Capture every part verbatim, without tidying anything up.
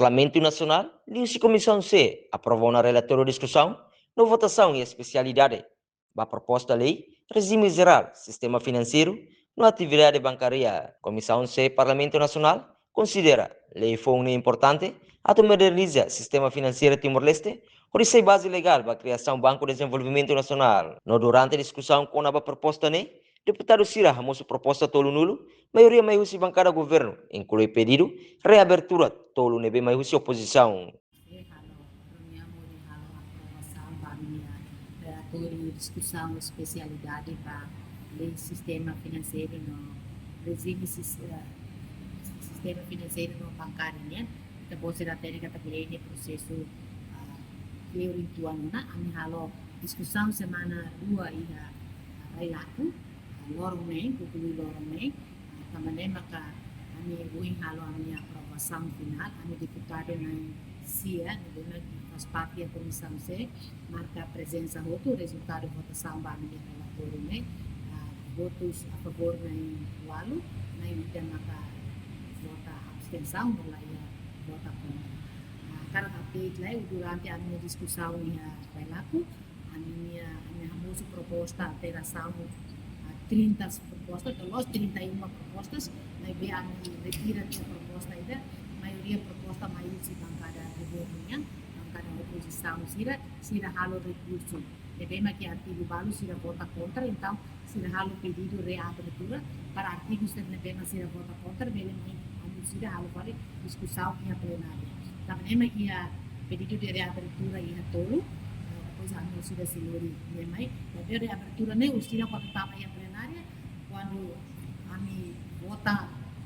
Parlamentu Nasionál, liuhusi Komisaun C, aprova ona relatóriu diskusaun no votasaun iha espesialidade ba proposta lei Rejime Jerál Sistema Finanseiru no Atividade Bankária. Komisaun C Parlamentu Nasionál konsidera lei foun ne'e importante atu moderniza sistema finanseiru Timor-Leste, hodi sai baze legál ba kriasaun Banku Dezenvolvimentu Nasionál. No durante diskusaun kona-ba proposta ne'e, deputadu sira hamosu proposta tolu-nulu, maioria mai husi bankada governu, inklui pedidu reabertura tolu ne'ebé mai husi opozisaun. Halo reuniaun hodi halo aprovasaun ba ami-nia relatóriu diskusaun espesialidade ba lei sistema finanseiru no rejime sis-, eh, sistema finanseiru no bankáriu nian. Ita-boot sira hatene katak lei ne'e prosesu, ah, kleur uitoan ona, ami halo diskusaun semana rua iha, ah, Railaku, ah, loron ne'e, konklui loron ne'e, ah, tanba ne'e maka ami ohin halo ami-nia aprovasaun finál, ami deputadu na'in sia, ne'ebé mak faz parte iha Komisaun C, marka prezensa hotu, rezultadu votasaun ba ami-nia relatóriu ne'e, ah, votus a favór na'in ualu, na'in ida maka vota abstensaun, no la iha vota kontra. Ah, hakarak update lai, durante ami-nia diskusaun iha Railaku, ami-nia, ami hamosu proposta alterasaun, ah, trinta proposta, atau la'ós trinta e uma propostas, maibé ami retira tiha proposta ida, maioria proposta mai husi bankada governu nian, bankada opozisaun sira, sira halo rekursu. Ne'ebé mak iha artigu balu sira vota kontra, entaun sira halo pedidu reabertura, para artigu sira ne'ebé mak sira vota kontra, bele mai ami-nia sira halo fali diskusaun iha plenária. Tanba ne'e mak iha pedidu de reabertura iha tolu, eh, depois ami-nia sira sei lori ne'e mai. Pedidu de reabertura ne'e, husi sira kuandu tama iha plenária, kuandu ami vota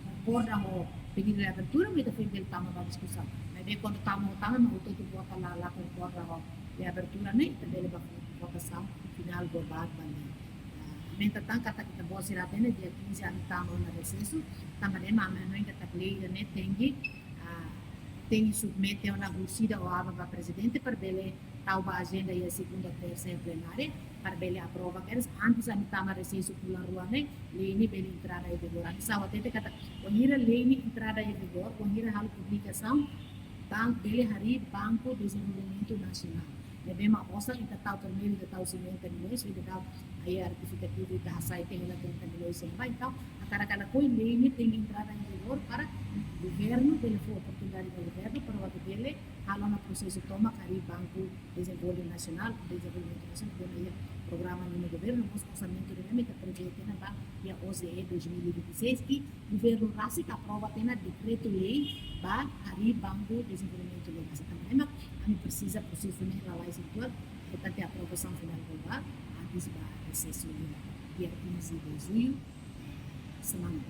konkorda ho pedidu de reabertura, mak ita foin bele tama ba diskusaun. Maibé kuandu tama ho tanba mak hotu-hotu vota la, la konkorda ho reabertura ne'e, ita bele ba votasaun finál globál ba ne'e. Ah, ami hatene katak ita-boot sira hatene, dia quinze ami tama ona resesu, tanba ne'e mak ami hanoin katak lei ida-ne'e tenke, ah, tenke submete ona husi ida ho aban ba prezidente para bele tau ba ajenda iha segunda, tersa iha plenária, para bele aprova kedas antes ami tama resesu fulan rua ne'e, lei ne'e bele entrada iha vigór. Ami sawat hatete katak, wainhira lei ne'e entrada iha vigór, wainhira halo publikasaun, bank, bele harii Banku Dezenvolvimentu Nasionál. Ne'ebé mak osan ita tau primeiru, ita tau cinquenta milhões, ita tau ai retifikativu ita hasai tiha hela trinta milhões iha ne'ebá. Entaun, hakarak ka lakohi, lei ne'e tenke entrada iha vigór para governu bele fó oportunidade ba governu para atu bele halo ona prosesu tomak harii Banku Dezenvolvimentu Nasionál, Dezenvolvimentu Nasionál, ne'ebé iha programa ninia governu, mós orsamentu ne'ebé mak ita prevee tiha ona ba iha O J E dois mil e vinte e seis, i governu rasik aprova tiha ona dekretu-lei ba harii Banku Dezenvolvimentu Ne'e Rasik. Tanba ne'e mak ami presiza prosesu ne'e lalais uitoan, portantu aprovasaun finál globál antes ba resesu iha dia quinze de julho, semana.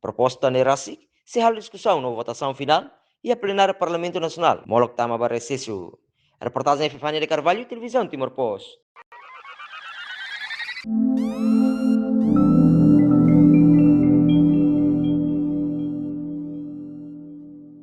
Proposta ne'e rasik sei halo diskusaun no votasaun finál iha plenária Parlamentu Nasionál, molok tama ba resesu. Reportajen Epifania de Carvalho, Televizaun Timor Post.